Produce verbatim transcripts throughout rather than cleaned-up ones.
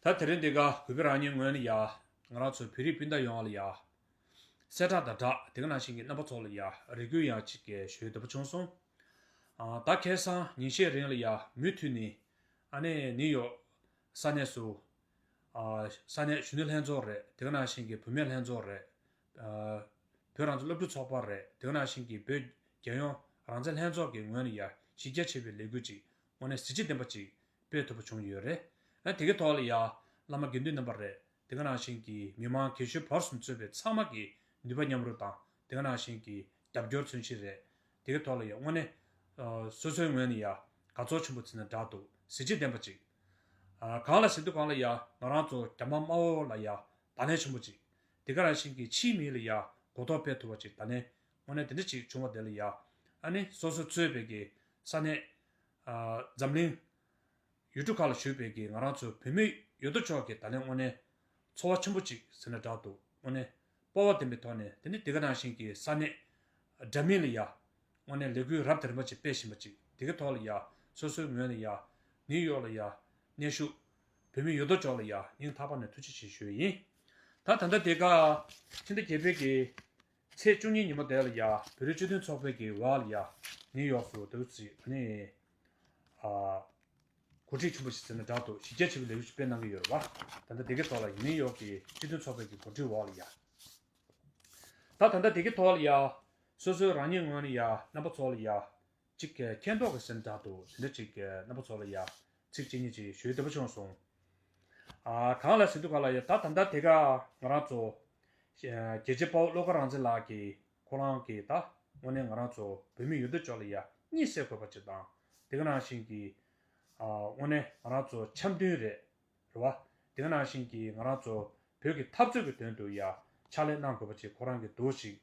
ད་དེ་རིང་འདི་ག་གུས་པ་རང་ཉིད་ངོས་ནས་ཡ། ང་རང་ཚོ་བོད་རིགས་སྤུན་ཟླ་ཡོངས་ལ་ཡ། གསལ་བསྒྲགས་དང་སྦྲགས་དེ་ག་ནང་བཞིན་གྱི་རྣམ་པ་ཚོ་ལ་ཡ་རེ་སྐུལ་ཡང་གཅིག་གི་ཞུ་འདོད་པ་བྱུང་སོང་། ཨ། ད་ཁ་སང་ཉིན་ཤས་རིང་ལ་ཡ་མུ་མཐུད་ནས་ཨ་ནི་ནིའུ་ཡོག་ས་གནས་སུ། ཨ། ས་གནས་གཞོན་ནུ་ལྷན་ཚོགས་རེད། དེ་ག་ནང་བཞིན་གྱི་བུད་མེད་ལྷན་ཚོགས་རེད། ཨ། བོད་རང་བཙན་སློབ་ཕྲུག་ཚོགས་པ་རེད། དེ་ག་ནང་བཞིན་གྱི་བོད་རྒྱལ་ཡོངས་རང་བཙན་ལྷན་ཚོགས་ཀྱི་ངོས་ནས་ཡ་གཞི་རྒྱ་ཆེ་བའི་ལས་འགུལ་ཅིག་དངོས་གནས་གཟི་བརྗིད་ལྡན་པ་ཅིག་སྤེལ་ཐུབ་པ་བྱུང་ཡོད་རེད། ཨ། དེ་གའི་ཐོག་ལ་ཡ་བླ་མ་དགེ་འདུན་རྣམ་པ་རེད། དེ་ག་ནང་བཞིན་གྱི་མི་མང་དགེ་བཤེས་བར་གསུམ་གཙོས་པའི་ཚང་མ་གི་ནུས་པ་མཉམ་རུབ་དང་དེ་ག་ནང་བཞིན་གྱི་རྒྱབ་སྐྱོར་མཚོན་བྱེད་རེད། དེ་གའི་ཐོག་ལ་ཡ་དངོས་གནས་ཨ། སོ་སོའི་ངོས་ནས་ཡ་དགའ་ཚོར་ཆེན་པོ་བྱེད་ན་འདྲ་འདུག་གཟི་བརྗིད་ལྡན་པ་ཅིག་ཨ། གང་ལ་ཟེར་དུས་གང་ལ་ཡ་ང་རང་ཚོ་རྒྱ་དམར་དམར་པོ་ལ་ཡ་བརྡ་ལན་ཆེན་པོ་ཅིག་དེ་ག་ནང་བཞིན་གྱི་ཕྱིའི་མི་ལ་ཡ་གོ་རྟོགས་སྤེལ་ཐུབ་པ་ཅིག་བརྡ་ལན་དངོས་གནས་དེ་འདྲ་ཅིག་བྱུང་བ་དེ་ལ་ཡ། ཨ་ནི་སོ་སོ་གཙོས་པའི་གི་ས་གནས། ཨ། འཛམ་གླིང་ཡུལ་གྲུ་ཁག་ལ་བཞུགས་པའི་གི་ང་རང་ཚོ་བོད་མི་ཡོད་དོ་ཅོག་གི་བརྡ་ལན་དངོས་གནས་ཚོར་བ་ཆེན་པོ་ཅིག་ཟེར་ན་འདྲ་འདུག་དངོས་གནས་སྤོབས་པ་ལྡན་པའི་ཐོག་ནས་དེ་ནི་དེ་ག་ནང་བཞིན་གྱི་ས་གནས་འདྲ་མིན་ལ་ཡ་དངོས་གནས་ལས་འགུལ་རབ་དང་རིམ་པ་ཅིག་སྤེལ་བཞིན་པ་ཅིག་དེ་གའི་ཐོག་ལ་ཡ་སོ་སོའི་ངོས་ནས་ཡ་ནིའུ་ཡོག་ལ་ཡ་གནས་བཞུགས་བོད་མི་ཡོད་དོ་ཅོག་ལ་ཡ་སྙིང་ཐག་པ་ནས་ཐུགས་རྗེ་ཆེ་ཞུ་ཡི་ཡིན། ད་ད་ལྟ་དེ་ག་ཕྱི་ཟླ་བརྒྱད་པའི་གི་ཚེས་བཅུ་གཉིས་ཉིན་མོ་དེ་ལ་ཡ་བོད་རིགས་སྤྱི་མཐུན་ཚོགས་པའི་གི་འོག་ལ་ཡ་ནིའུ་ཡོག་སུ་དུ་ཚི་ནི། ཨ། གོ་སྒྲིག་ཆེན་པོ་ཞིག་བྱས་ན་འདྲ་འདུག་གཞི་རྒྱ་ཆེ་བའི་ལས་འགུལ་ཞིག་སྤེལ་གནང་གི་ཡོད་རེད་བ། ད་ལྟ་དེ་གའི་ཐོག་ལ་ནིའུ་ཡོག་གི་སྤྱི་མཐུན་ཚོགས་པའི་གི་གོ་སྒྲིག་འོག་ལ་ཡ། ད་ད་ལྟ་དེ་གའི་ཐོག་ལ་ཡ། སོ་སོའི་རང་ཉིད་ངོས་ནས་ཡ་རྣམ་པ་ཚོ་ལ་ཡ། གཅིག་གི་མཁྱེན་རྟོགས་ཀྱི་ཟེར་ན་འདྲ་འདུག་དེ་འདྲ་གཅིག་གི་རྣམ་པ་ཚོ་ལ་ཡ། ཚིག་གཅིག་གཉིས་ཅིག་ཞུ་འདོད་པ་བྱུང་སོང་། ཨ། གང་ལ་ཟེར་དུས་གང་ལ་ཡ་ད་ད་ལྟ་དེ་ག་ང་རང་ཚོ། རྒྱལ་གཅེས་དཔའ་བོ་བློ་དགའ་རང་བཙན་ལགས་ཀྱིས་ཁོ་རང་གིས་ད་དངོས་གནས་ང་རང་ཚོ་བོད་མི་ཡོད་དོ་ཅོག་ལ་ཡ་གཉིད་སད་དགོས་པ་ཅིག་དང་དེ་ག་ནང་བཞིན་གྱི། ཨ། དངོས་གནས་ང་རང་ཚོ་འཆམ་མཐུན་རེད། རེད་བ། དེ་ག་ནང་བཞིན་གྱི་ང་རང་ཚོ་བོད་ཀྱི་འཐབ་རྩོད་ཀྱི་དོན་དུ་ཡ་ཕྱག་ལས་གནང་དགོས་པ་ཅིག་ཁོ་རང་གིས་འདུག་ཅིག་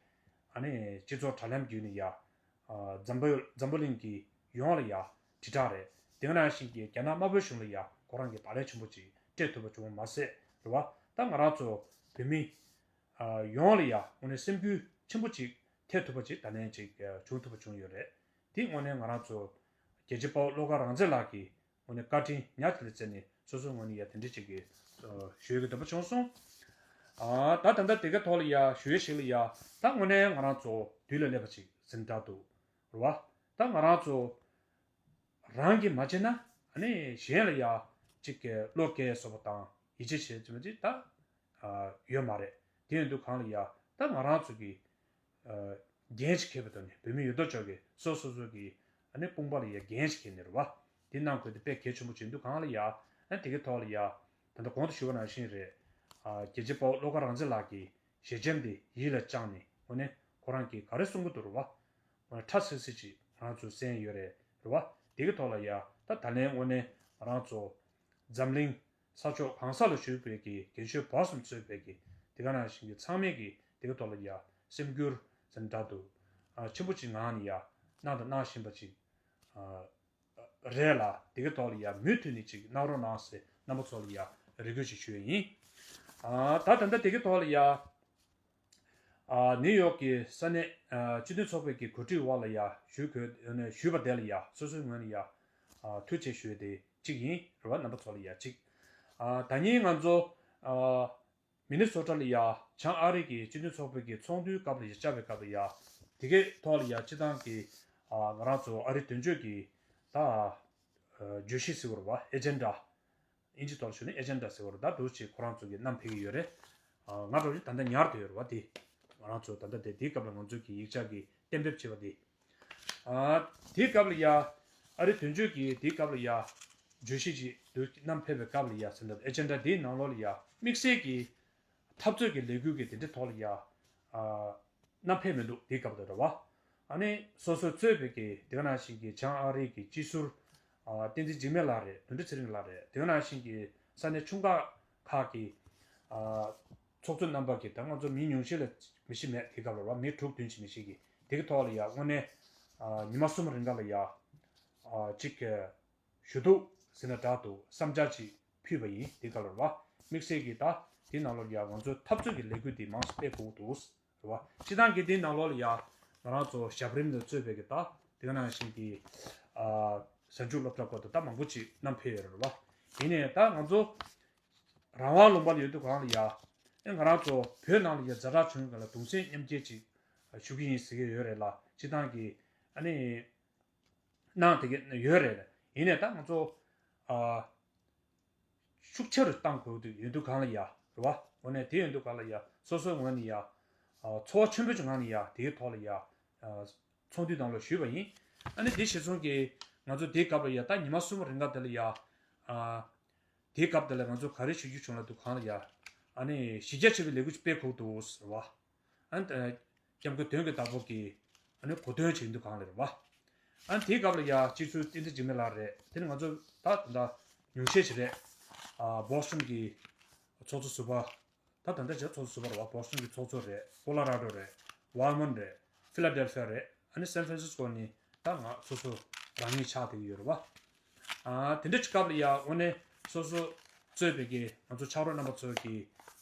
ཨ་ནི་སྤྱི་ཚོགས་དྲ་ལམ་བརྒྱུད་ནས་ཡ། ཨ། འཛམ་བུ་འཛམ་བུ་གླིང་གི་ཡོངས་ལ་ཡ་དྲིལ་བསྒྲགས་རེད། དེ་ག་ནང་བཞིན་གྱི་རྒྱ་ནག་དམར་པོའི་གཞུང་ལ་ཡ་ཁོ་རང་གིས་བརྡ་ལན་ཆེན་པོ་ཅིག་སྤྲད་ཐུབ་པ་བྱུང་བ་མ་ཟད་རེད་བ། ད་ང་རང་ཚོ་བོད་མི། ཨ། ཡོངས་ལ་ཡ་དངོས་གནས་སེམས་འགུལ་ཆེན་པོ་ཅིག་ཐེབས་ཐུབ་པ་ཅིག་བརྡ་ལན་ཅིག་བྱུང་ཐུབ་པ་བྱུང་ཡོད་རེད། དེ་དངོས་གནས་ང་རང་ཚོ་རྒྱལ་གཅེས་དཔའ་བོ་བློ་དགའ་རང་བཙན་ལགས་ཀྱི་དངོས་གནས་བཀའ་དྲིན་ཉག་གཅིག་ལ་བརྩིས་ནས་སོ་སོའི་ངོས་ནས་ཡ་དེ་འདྲ་ཅིག་གི་ཨ། ཞུ་ཡ་གི་འདོད་པ་བྱུང་སོང་། ཨ། ད་ད་ལྟ་དེ་ག་ཐོག་ལ་ཡ་ཞུ་ཡ་ཞིག་ལ་ཡ་ད་དངོས་གནས་ང་རང་ཚོ་དུས་ལ་སླེབས་པ་ཅིག་ཟིན་འདྲ་འདུག་རེད་བ། ད་ང་རང་ཚོ། རང་གིས་མ་བྱས་ན་ཨ་ནི་གཞན་ལ་ཡ་གཅིག་གི་བློ་སྐྱེ་སོགས་པ་དང་ཡིད་ཆེས་བྱེད་ཙམ་ཅིག་ད་ཨ་ཡོད་མ་རེད། དེ་ཡིན་དུས་གང་ལ་ཡ་ད་ང་རང་ཚོ་གི་ཨ་འགན་ཞིག་འཁྱེར་བའི་ཐོག་ནས་བོད་མི་ཡོད་དོ་ཅོག་གི་སོ་སོ་སོ་གི་ཨ་ནི་དཔུང་པ་ལ་ཡ་འགན་ཞིག་འཁྱེར་ནས་རེད་བ། དེ་གནང་དགོས་དེ་དཔེ་གལ་ཆེན་པོ་ཅིག་ཡིན་དུས་གང་ལ་ཡ་ཨ་དེ་གའི་ཐོག་ལ་ཡ་ད་ལྟ་གོང་དུ་ཞུས་པ་ནང་བཞིན་རེད། ཨ་རྒྱལ་གཅེས་དཔའ་བོ་བློ་དགའ་རང་བཙན་ལགས་ཀྱི་ཞལ་ཆེམས་དེ་ཡིད་ལ་བཅངས་ནས་དངོས་གནས་ཁོ་རང་གིས་ག་རེ་གསུང་གི་འདུག་རེད་བ། ཁྲ་སིལ་སིལ་ཅིག་ང་རང་ཚོས་གསན་ཡོད་རེད་རེད་བ། དེ་གི་ཐོག་ལ་ཡ་ད་ད་ལན་དངོས་གནས་ང་རང་ཚོ་འཛམ་གླིང་ས་ཕྱོགས་གང་ས་ལ་བཞུགས་པའི་གི་རྒན་གཞོན་བར་གསུམ་གཙོས་པའི་གི་དེ་ག་ནང་བཞིན་གྱི་ཚང་མས་གི་དེ་གི་ཐོག་ལ་ཡ་སེམས་འགུལ་ཟེར་འདྲ་འདུག་ཨ་ཆེན་པོ་ཅིག་ངང་ནས་ཡ་གནང་དང་གནང་བཞིན་པ་ཅིག་ཨ་རེད་ལ་དེ་གི་ཐོག་ལ་ཡ་མུ་མཐུད་ནས་ཅིག་གནང་རོགས་གནང་ཟེར་རྣམ་པ་ཚོ་ལ་ཡ་རེ་སྐུལ་ཅིག་ཞུ་ཡ་ཡིན། ཨ་ད་ད་ལྟ་དེ་གི་ཐོག་ལ་ཡ། ཨ་ནིའུ་ཡོག་གི་ས་གནས་ཨ་སྤྱི་མཐུན་ཚོགས་པའི་གི་གོ་སྒྲིག་འོག་ལ་ཡ་ཞུ་དགོས་ནས་ཞུས་པ་དེ་ལ་ཡ་སོ་སོའི་ངོས་ནས་ཡ་ཨ་ཐུགས་རྗེ་ཆེ་ཞུ་ཡ་དེ་གཅིག་ཡིན་རེད་བ། རྣམ་པ་ཚོ་ལ་ཡ་གཅིག་ཨ་ད་ནི་ང་ཚོ་ཨ་མི་ནི་སོ་ཊ་ལ་ཡ་བྱང་ཨ་རི་གི་སྤྱི་མཐུན་ཚོགས་པའི་གི་ཚོགས་འདུའི་སྐབས་ལ་ཡ་བཅར་བའི་སྐབས་ལ་ཡ་དེ་གའི་ཐོག་ལ་ཡ་སྤྱི་བཏང་གི་ཨ་ང་རང་ཚོ་ཨ་རི་དོན་གཅོད་ཀྱི་ད་ཨ་བརྗོད་གཞི་ཟེར་བ་རེད་བ། ཨེ་ཇེན་ཌ། ཨིན་ཇི་ཐོག་ལ་ཞུ་ན་ཨེ་ཇེན་ཌ་ཟེར་བ་རེད། ད་འདུག་ཅིག་ཁོ་རང་ཚོ་གིས་བསྣམས་ཕེབས་ཀྱི་ཡོད་རེད། ཨ་ང་འདྲ་བོ་ཅིག་ད་ལྟ་ཉར་དུ་ཡོད་རེད་བ། དེ་ང་རང་ཚོ་ད་ལྟ་དེ་དེའི་སྐབས་ལ་ང་ཚོ་གི་ཡིག་ཆ་གི་གཏན་འབེབས་བྱས་པ་དེ། ཨ་དེའི་སྐབས་ལ་ཡ་ཨ་རི་དོན་གཅོད་ཀྱིས་དེའི་སྐབས་ལ་ཡ་བརྗོད་གཞི་ཅིག་འདུག་བསྣམས་ཕེབས་པའི་སྐབས་ལ་ཡ་ཟེར་ན་ཨེ་ཇེན་ཌ་དེའི་ནང་ལོགས་ལ་ཡ་དམིགས་བསལ་གྱི་འཐབ་རྩོད་ཀྱི་ལས་འགུལ་གྱི་དེ་འདྲའི་ཐོག་ལ་ཡ་ཨ་བསྣམས་ཕེབས་མི་འདུག་དེའི་སྐབས་དེ་རེད་བ། ཨ་ནི་སོ་སོ་གཙོས་པའི་གི་དེ་ག་ནང་བཞིན་གྱི་བྱང་ཨ་རི་གི་སྤྱི་ཟུར་ཨ་བསྟན་འཛིན་འཇིགས་མེད་ལགས་རེད། དོན་གྲུབ་ཚེ་རིང་ལགས་རེད། དེ་ག་ནང་བཞིན་གྱི་ས་གནས་ཆུང་ཁག་ཁག་གི་ཨ་ཚོགས་གཙོ་རྣམ་པ་གི་ད་ང་ཚོ་མི་ཉུང་ཤས་ལ་མི་ཤེས་མེད། དེའི་སྐབས་ལ་རེད་བ། མི་དྲུག་བདུན་ཅིག་མི་ཤེས་གི་དེ་གི་ཐོག་ལ་ཡ་དངོས་གནས་ཨ་ཉི་མ་གསུམ་རིང་ག་ལ་ཡ་ཨ་གཅིག་གི་ཞུ་གཏུག་ཟེར་ན་འདྲ་འདུག་བསམ་འཆར་ཅིག་ཕུལ་བ་ཡིན། དེ་ག་ལ་རེད་བ། དམིགས་བསལ་གྱིས་ད་དེ་ནང་ལོགས་ཡ་ང་ཚོའི་འཐབ་རྩོད་ཀྱི་ལས་འགུལ་འདི་མང་ཙམ་སྤེལ་དགོས་འདུག་རེད་བ། སྤྱིར་བཏང་གི་དེ་ནང་ལོགས་ལ་ཡ་ང་རང་ཚོ་ཞབས་རིམ་ལ་གཙོས་པའི་གི་ད་དེ་ག་ནང་བཞིན་གྱི་ཨ་གཟའ་མཇུག་སློབ་གྲྭ་སྐོར་དུ་ད་མང་པོ་ཅིག་བསྣམས་ཕེབས་ཡོད་རེད་བ། ཡིན་ནའི་ད་ང་ཚོ་ རང་དབང་ལུང་པ་ལ་ཡོད་དུས་གང་ལ་ཡ། ཨེ་ང་རང་ཚོ་བོད་ནང་ལ་ཡ་ཛ་དྲག་བྱུང་ཡོད་ག་ལ་གདུང་སེམས་མཉམ་སྐྱེད་ཅིག་ཞུ་གི་ཡིན་ཟེར་གི་ཡོད་རེད་ལ། སྤྱི་བཏང་གི་ཨ་ནི་གནང་དེ་གི་ཡོད་རེད། ཡིན་ནའི་ད་ང་ཚོ་ཨ། ཤུགས་ཆེ་རུ་བཏང་དགོས་དུས་ཡོད་དུས་གང་ལ་ཡ་རེད་བ། འོ་ནས་དེ་ཡོད་དུས་གང་ལ་ཡ་སོ་སོའི་ངོས་ནས་ཡ། ཨ། ཚོར་བ་ཆེན་པོ་ཅིག་ངང་ནས་ཡ་དེའི་ཐོག་ལ་ཡ། ཨ། ཚོགས་འདུའི་ནང་ལ་ཞུས་པ་ཡིན། ཨ་ནི་དེ་གཞིར་བཟུང་གིས་ང་ཚོ་དེའི་སྐབས་ལ་ཡ་ད་ཉི་མ་གསུམ་རིང་ག་དེ་ལ་ཡ། ཨ། དེའི་སྐབས་དེ་ལ་ང་ཚོ་ག་རེ་ཞུ་རྒྱུ་བྱུང་ལབ་དུས་གང་ལ་ཡ། ཨ་ནི་གཞི་རྒྱ་ཆེ་བའི་ལས་འགུལ་ཅིག་སྤེལ་དགོས་འདུག་ཟེར་བ། ཨ་ནི་སྐྱབས་མགོན་དོན་གྱི་བདག་པོ་གིས་ཨ་ནི་གོ་སྟོན་བྱེད་འདུག་གང་ལ་རེད་བ། ཨ་ནི་དེའི་སྐབས་ལ་ཡ་སྤྱི་ཟུར་བསྟན་འཛིན་འཇིགས་མེད་ལགས་རེད། དེ་ནི་ང་ཚོ་ད་ད་ཉུང་ཤས་ཤིག་རེད། ཨ། བོ་སི་ཊོན་གྱི་ཚོགས་གཙོ་ཟུར་པ། ད་ད་ལྟ་བྱས་ཚོགས་གཙོ་ཟུར་པ་རེད་བ། བོ་སི་ཊོན་གྱི་ཚོགས་གཙོ་རེད། ཀོ་ལོ་ར་ཌོ་རེད། ཝར་མོན་རེད། ཕི་ལ་ཌེལ་ཕི་ཡ་རེད། ཨ་ནི་སན་ཧྥ་རན་སིས་ཀོ་ནི་ད་ང་སོ་སོ་རང་ཉིད་ཆགས་བསྡད་ཀྱི་ཡོད་རེད་བ། ཨ། དེ་འདྲ་ཅིག་སྐབས་ལ་ཡ་འོ་ནས་སོ་སོ་གཙོས་པའི་གི་ང་ཚོ་ཕྱག་རོགས་རྣམ་པ་ཚོ་གི་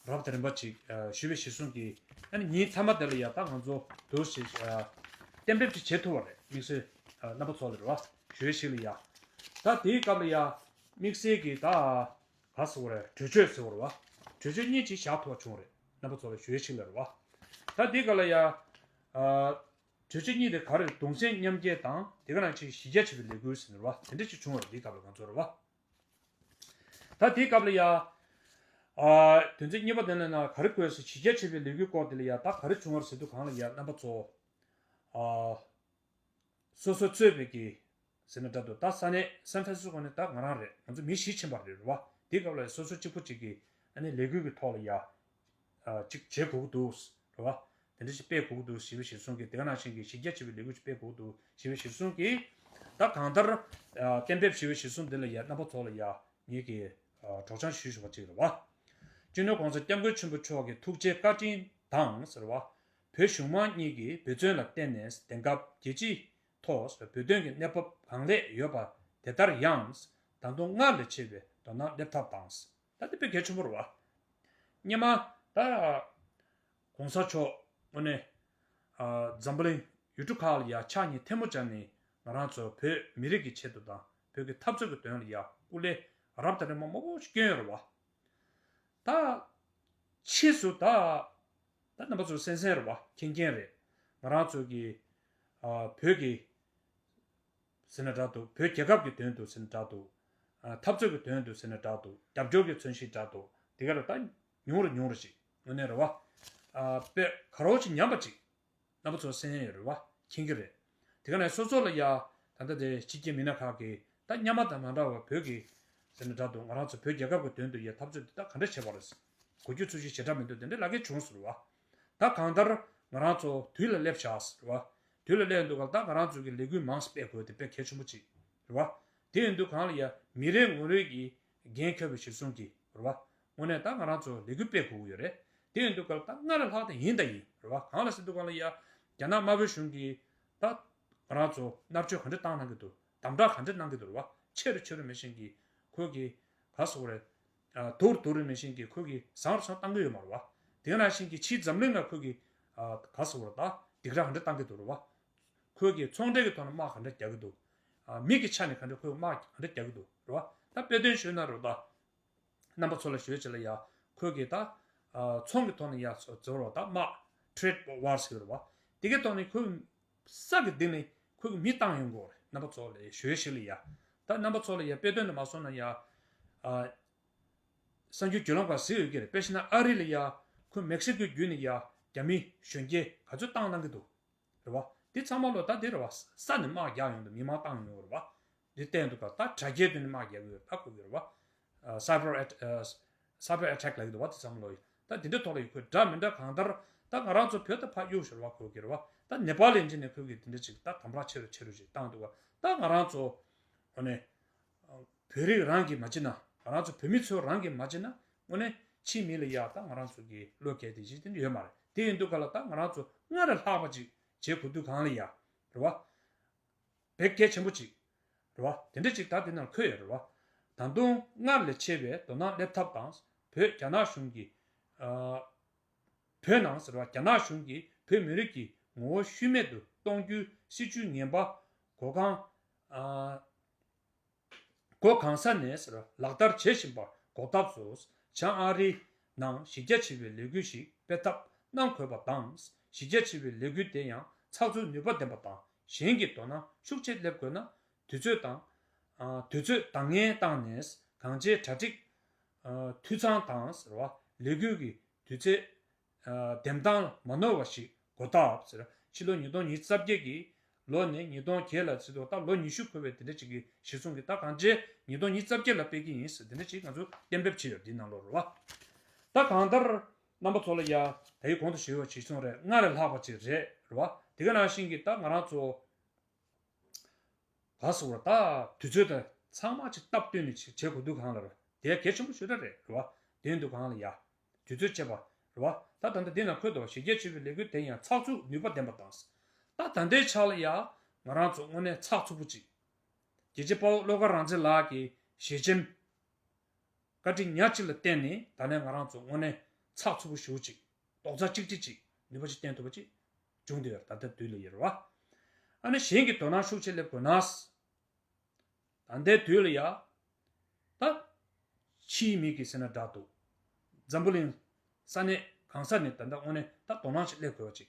རབ་དང་རིམ་པ་ཅིག་ཨ། ཞུས་པའི་གཞིར་བཟུང་གི་ཨ་ནི་ཉིན་མཐའ་མ་དེ་ལ་ཡ་ད་ང་ཚོ་དུ་ཞིག་ཨ། གཏན་འབེབས་ཅིག་བྱེད་ཐུབ་པ་རེད། དམིགས་བསལ་ཨ། རྣམ་པ་ཚོ་ལ་རེད་བ། ཞུ་ཡས་ཤིག་ལ་ཡ། ད་དེའི་སྐབས་ལ་ཡ་དམིགས་བསལ་གི་ད་ག་ཟེར་བ་རེད། གྲོས་ཆོད་ཟེར་བ་རེད་བ། གྲོས་ཆོད་གཉིས་ཅིག་བཞག་ཐུབ་པ་བྱུང་རེད། རྣམ་པ་ཚོ་ལ་ཞུ་ཡས་ཤིག་ལ་རེད་བ། ད་དེའི་སྐབས་ལ་ཡ། ཨ། གྲོས་ཆོད་གཉིས་དེ་ག་རེ་རེད། གདུང་སེམས་མཉམ་སྐྱེད་དང་དེ་ག་ནང་བཞིན་གཞི་རྒྱ་ཆེ་བའི་ལས་འགུལ་ཟེར་ནས་རེད་བ། དེ་འདྲ་ཅིག་བྱུང་བ་རེད། དེའི་སྐབས་ལ་ང་ཚོ་རེད་བ། ད་དེའི་སྐབས་ལ་ཡ། ཨ། དོན་ཚན་གཉིས་པ་དེ་ནས་ན་ག་རེ་བཀོད་ཟེར། གཞི་རྒྱ་ཆེ་བའི་ལས་འགུལ་སྐོར་དེ་ལ་ཡ་ད་ག་རེ་བྱུང་བ་རེད་ཟེར་དུས་གང་ལ་ཡ་རྣམ་པ་ཚོ། ཨ། སོ་སོ་གཙོས་པའི་གི་ཟེར་ན་འདྲ་འདུག་ད་ས་གནས་སན་ཧྥ་རན་སིས་ཀོ་ནས་ད་ང་རང་རེད། ང་ཚོ་མི་བཞི་ཕྱིན་པ་རེད་རེད་བ། དེའི་སྐབས་ལ་སོ་སོ་གཅིག་པུ་གཅིག་གིས་ཨ་ནི་ལས་འགུལ་གྱི་ཐོག་ལ་ཡ། ཨ། གཅིག་བྱེད་དགོས་ཀྱི་འདུག་རེད་བ། དེ་འདྲ་ཞིག་སྤེལ་དགོས་ཀྱི་འདུག་ཞེས་པའི་གཞིར་བཟུང་གིས། དེ་ག་ནང་བཞིན་གྱི་གཞི་རྒྱ་ཆེ་བའི་ལས་འགུལ་ཞིག་སྤེལ་དགོས་ཀྱི་འདུག་ཞེས་པའི་གཞིར་བཟུང་གིས། ད་གང་ལྟར་ཨ། གཏན་འབེབས་ཞེས་པའི་གཞིར་བཟུང་འདི་ལ་ཡ་རྣམ་པ་ཚོ་ལ་ཡ་ངེད་ཀྱིས་ཨ། སྒྲོག་སྦྱང་ཞུས་ཞུ་བ་ཅིག་རེད་བ། སྤྱི་ནོར་༸གོང་ས་༸སྐྱབས་མགོན་ཆེན་པོ་མཆོག་གི་ཐུགས་རྗེ་བཀའ་དྲིན་དང་ཟེར་བ། བོད་གཞུང་མང་གཉིས་ཀྱི་འབད་བརྩོན་ལ་བརྟེན་ནས་དེང་སྐབས་རྒྱལ་སྤྱིའི་ཐོག་བོད་དོན་གྱི་གནས་བབ་གང་ལེགས་ཡོད་པ་དེ་ལྟར་ཡང་། ད་དུང་སྔར་ལས་ཆེ་བའི་དོ་སྣང་སླེབས་ཐབས་དང་། ད་དེ་དཔེ་གལ་ཆེན་པོ་རེད་བ། སྔོན་མ་ད་༸གོང་ས་མཆོག་དངོས་གནས་ཨ། འཛམ་བུ་གླིང་ཡུལ་གྲུ་ཁག་ལ་ཡ་ཕྱག་གཉིས་ཐལ་མོ་སྦྱར་ནས་ང་རང་ཚོ་བོད་མི་རིགས་ཀྱི་ཆེད་དུ་དང་བོད་ཀྱི་འཐབ་རྩོད་ཀྱི་དོན་ལ་ཡ་སྐུ་ལས་རབ་དང་རིམ་པ་མང་པོ་ཞིག་བསྐྱོན་ཡོད་རེད་བ། ད་ཕྱིས་སུ་ད་ད་རྣམ་པ་ཚོ་གསན་གསན་རེད་བ། མཁྱེན་མཁྱེན་རེད། ང་རང་ཚོ་གི་ཨ། བོད་ཀྱི་ཟེར་ན་འདྲ་འདུག་བོད་རྒྱལ་ཁབ་ཀྱི་དོན་དུ་ཟེར་ན་འདྲ་འདུག་ཨ། འཐབ་རྩོད་ཀྱི་དོན་དུ་ཟེར་ན་འདྲ་འདུག་རྒྱབ་སྐྱོར་གྱི་མཚོན་བྱེད་འདྲ་འདུག་དེ་ག་རུ་ད་ཉུང་རུ་ཉུང་རུ་ཞིག་དངོས་གནས་རེད་བ། ཨ། དཔེ་ག་རོ་ཅིག་ཉམས་པ་ཅིག་རྣམ་པ་ཚོ་གསན་ཡོད་རེད་བ། མཁྱེན་གྱི་རེད། དེ་ག་ནས་སོ་སོ་ལ་ཡ་ད་ལྟ་དེ་ཕྱི་རྒྱལ་མི་སྣ་ཁག་གིས་ད་སྔོན་མ་དང་མ་འདྲ་བར་བོད་ཀྱི་ཟེར་ན་འདྲ་འདུག་ང་རང་ཚོ་བོད་རྒྱལ་ཁབ་ཀྱི་དོན་དུ་ཡ་འཐབ་རྩོད་དེ་ད་ག་འདྲ་བྱས་པ་རེད། གོ་རྒྱུ་ཚོར་རྒྱུ་ཞེ་དྲག་མི་འདུག་དེ་འདྲའི་ལབ་མཁན་བྱུང་སོང་རེད་བ། ད་གང་ལྟར་ང་རང་ཚོ་དུས་ལ་སླེབས་བཞག་ཟེར་བ། དུས་ལ་སླེབས་འདུག་ག་ད་ང་རང་ཚོ་གི་ལས་འགུལ་མང་ཙམ་སྤེལ་དགོས་དེ་དཔེ་གལ་ཆེན་པོ་ཅིག་རེད་བ། དེ་ཡིན་དུས་གང་ལ་ཡ་མི་རེ་ངོ་རེ་གི་འགན་འཁྱེར་བའི་གཞིར་བཟུང་གི་རེད་བ། དངོས་གནས་ད་ང་རང་ཚོ་ལས་འགུལ་སྤེལ་དགོས་ཀྱི་ཡོད་རེད། དེ་ཡིན་དུས་ག་ལ་ད་སྔར་ལས་ལྷག་དེ་ཡིན་ད་ཡིན་རེད་བ། གང་ལ་ཟེར་དུས་ག་ལ་ཡ་རྒྱ་ནག་དམར་པོའི་གཞུང་གིས་ད་ང་རང་ཚོ་མནར་གཅོད་ག་འདྲ་བཏང་གནང་གི་འདུག་དམ་དྲག་ག་འདྲ་གནང་གི་འདུག་རེད་བ། ཆེ་རུ་ཆེ་རུ་མི་ཤེས་ཀྱི་ཁོས་ཀྱི་ག་ཟེར་དགོས་རེད། ཨ། སྡུག་རུ་སྡུག་རུ་མི་ཤེས་ཀྱི་ཁོས་ཀྱི་བཟང་རུ་བཟང་བཏང་གི་ཡོད་མ་རེད་བ། དེ་ག་ནང་བཞིན་གྱི་ཕྱིའི་འཛམ་གླིང་ལ་ཁོས་ཀྱི་ཨ། ག་ཟེར་དགོས་རེད། ད་སྡིགས་ར་ག་འདྲ་བཏང་གི་འདུག་རེད་བ། ཁོས་ཀྱི་ཚོང་འབྲེལ་གྱི་ཐོག་ནས་དམག་ག་འདྲ་རྒྱག་གི་འདུག་ཨ། མི་གི་ཆ་ནས་ག་འདྲ་ཁོས་དམག་ག་འདྲ་རྒྱག་གི་འདུག་རེད་བ། ད་དཔེ་དོན་ཞུས་ན་རེད་བ། ད་རྣམ་པ་ཚོ་ལ་ཞུ་ཡས་ཅིག་ལ་ཡ། ཁོས་ཀྱི་ད་ཨ། ཚོང་གི་ཐོག་ནས་ཡ་ཟེར་བ་རེད་བ། ད་དམག་ཊེ་རེ་ཌི་ཝར་ཟེར་གི་རེད་བ། དེ་གའི་ཐོག་ནས་ཁོས་ས་གི་སྟེང་ནས་ཁོས་ཀྱི་མི་བཏང་ཡོང་གི་རེད། རྣམ་པ་ཚོ་ལ་ཞུ་ཡས་ཅིག་ལ་ཡ། ད་རྣམ་པ་ཚོ་ལ་ཡ་དཔེ་དོན་དུ་མ་སོང་ན་ཡ། ཨ། གསར་འགྱུར་བརྒྱུད་ལམ་ཁག་གཟིགས་ཡོད་ཀྱི་རེད། དཔེ་བཞག་ན་ཨ་རི་ལ་ཡ་ཁོས་མེག་སི་ཀོའི་བརྒྱུད་ནས་ཡ་རྒྱ་མི་གཞོན་སྐྱེས་ག་ཚོད་བཏང་གནང་གི་འདུག་རེད་བ། དེ་ཚང་མ་ལོ་ད་དེ་རེད་བ། ས་ནས་དམག་རྒྱག་ཡོང་དུས་མི་མང་བཏང་ཡོང་རེད་བ། དེ་བལྟས་འདུག་ག་ད་དྲ་རྒྱའི་དོན་ནས་དམག་རྒྱག་གི་ཡོད་ད་ཁོ་གི་རེད་བ། ཨ། སའི་བར་ཨེ། ཨ། སའི་བར་ཨེ་ཊེག་ལབ་ཀྱི་འདུག་བ། དེ་ཚང་མ་ལོ་ཡིན་ད་དེ་འདྲའི་ཐོག་ལ་ཡོད། ཁོས་འདྲ་མི་འདྲ་གང་ལྟར་ད་ང་རང་ཚོ་བོད་ད་ཕར་གཡུག་ཞོར་བ་ཁོ་གི་རེད་བ། ད་ནེ་པཱལ་ཡན་ཆད་ནས་ཁོ་གི་དེ་འདྲ་ཅིག་ད་དམ་དྲག་ཆེ་རུ་ཆེ་རུ་ཅིག་བཏང་འདུག་ག་ད་ང་རང་ཚོ་འོ་ནས། བོད་རིགས་རང་གིས་མ་བྱེད་ན། ང་རང་ཚོ་བོད་མི་ཚོས་རང་གིས་མ་བྱེད་ན་དངོས་གནས་ཕྱིའི་མི་ལ་ཡ་ད་ང་རང་ཚོ་གི་བློ་འགེལ་དེ་ཅིག་དེ་འདྲ་ཡོད་མ་རེད། དེ་ཡིན་དུས་ག་ལ་ད་ང་རང་ཚོ་སྔར་ལས་ལྷག་པ་ཅིག་བྱེད་དགོས་དུས་གང་ལ་ཡ། རེད་བ། བོད་གལ་ཆེན་པོ་ཅིག་རེད་བ། དེ་འདྲ་ཅིག་ད་དེ་ནང་འཁོད་ཡོད་རེད་བ། ད་དུང་སྔར་ལས་ཆེ་བའི་དོ་སྣང་སླེབས་ཐབས་དང་། བོད་རྒྱ་ནག་གཞུང་གིས། ཨ། བོད་ནང་ཟེར་བ་རྒྱ་ནག་གཞུང་གིས་བོད་མི་རིགས་ཀྱི་ངོ་བོ་ཤུལ་མེད་དུ་གཏོང་རྒྱུའི་སྲིད་བྱུས་ངན་པ་སྒོ་གང་། ཨ། སྒོ་གང་ས་ནས་ཟེར་བ་ལག་བསྟར་བྱེད་བཞིན་པར་འགོག་ཐབས་སུ། བྱང་ཨ་རིའི་ནང་གཞི་རྒྱ་ཆེ་བའི་ལས་འགུལ་ཞིག་སྤེལ་ཐབས་གནང་དགོས་པ་དང་། གཞི་རྒྱ་ཆེ་བའི་ལས་འགུལ་དེ་ཡང་ཚགས་ཚུད་ནུས་པ་ལྡན་པ་དང་གཞན་གྱིས་དོ་སྣང་ཤུགས་ཆེ་སླེབས་དགོས་ན། དུས་ཚོད་དང་། ཨ། དུས་ཚོད་འདང་ངེས་བཏང་ནས་གང་ཆེའི་གྲ་སྒྲིག་ཨ། འཐུས་ཚང་དང་ཟེར་བ། ལས་འགུལ་གྱི་དུས་ཚོད། ཨ། འདེམས་སྟངས་མ་ནོར་བ་ཞིག་དགོས་སྟབས་ཟེར། ཕྱི་ལོ་ཉིས་སྟོང་ཉི་ཤུ་རྩ་བརྒྱད་ཀྱི་ལོ་ནས་ཉིས་སྟོང་བརྒྱད་ལ་ཚུད་དུ་ད་ལོ་ཉི་ཤུ་འཁོར་བའི་དེ་འདྲ་ཅིག་གི་གཞི་བཟུང་གི། ད་གང་ཅི་ཉིས་སྟོང་ཉི་ཤུ་རྩ་བརྒྱད་ལ་སྤེལ་གྱི་ཡིན་ཟེར་དེ་འདྲ་ཅིག་ང་ཚོ་གཏན་འབེབས་བྱས་ཡོད་འདི་ནང་ལོགས་རེད་བ། ད་གང་ལྟར་རྣམ་པ་ཚོ་ལ་ཡ་ད་ཡི་གོང་དུ་ཞུས་པ་གཞི་བཟུང་རེད། སྔར་ལས་ལྷག་པ་ཅིག་རེད་རེད་བ། དེ་ག་ནང་བཞིན་གྱི་ད་ང་རང་ཚོ་ག་ཟེར་བ། ད་དུས་ཚོད་དང་ཚང་མ་ཅིག་སྟབས་བསྟུན་ནས་ཅིག་བྱེད་དགོས་འདུག་གང་ལ་རེད། དེ་གལ་ཆེན་པོ་ཞེ་དྲག་རེད་རེད་བ། དེ་འདུག་གང་ལ་ཡ་དུས་ཚོད་བཅད་པ་རེད་བ། ད་ད་ལྟ་འདི་ན་འཁོད་འདུག་བ། གཞི་རྒྱ་ཆེ་བའི་ལས་འགུལ་དེ་ཡང་ཚགས་ཚུད་ནུས་པ་ལྡན་པ་དང་། ད་ད་ལྟའི་ཆ་ལ་ཡ་ང་རང་ཚོ་དངོས་གནས་ཚགས་ཚུད་པོ་ཅིག་རྒྱལ་གཅེས་དཔའ་བོ་བློ་དགའ་རང་བཙན་ལགས་ཀྱི་ཞལ་ཆེམས། བཀའ་དྲིན་ཉག་གཅིག་ལ་བརྟེན་ནས་ད་ནས་ང་རང་ཚོ་དངོས་གནས་ཚགས་ཚུད་པོ་ཞེ་པོ་ཅིག་རྡོག་རྩ་གཅིག་སྒྲིལ་ཅིག་ནུས་པ་ཅིག་བསྟན་ཐུབ་པ་ཅིག་བྱུང་བསྡད་ཡོད་རེད། ད་ལྟ་དུས་ལ་ཡོད་རེད་བ། ཨ་ནི་གཞན་གྱིས་དོ་སྣང་ཤུགས་ཆེ་སླེབས་དགོས་ན། ད་ལྟའི་དུས་ལ་ཡ། ད། ཕྱིའི་མི་གིས་ཟེར་ན་འདྲ་འདུག་འཛམ་བུ་གླིང་ས་གནས་གང་ས་ནས་ད་ལྟ་དངོས་གནས་ད་དོ་སྣང་ཞིག་སླེབས་དགོས་པ་ཅིག་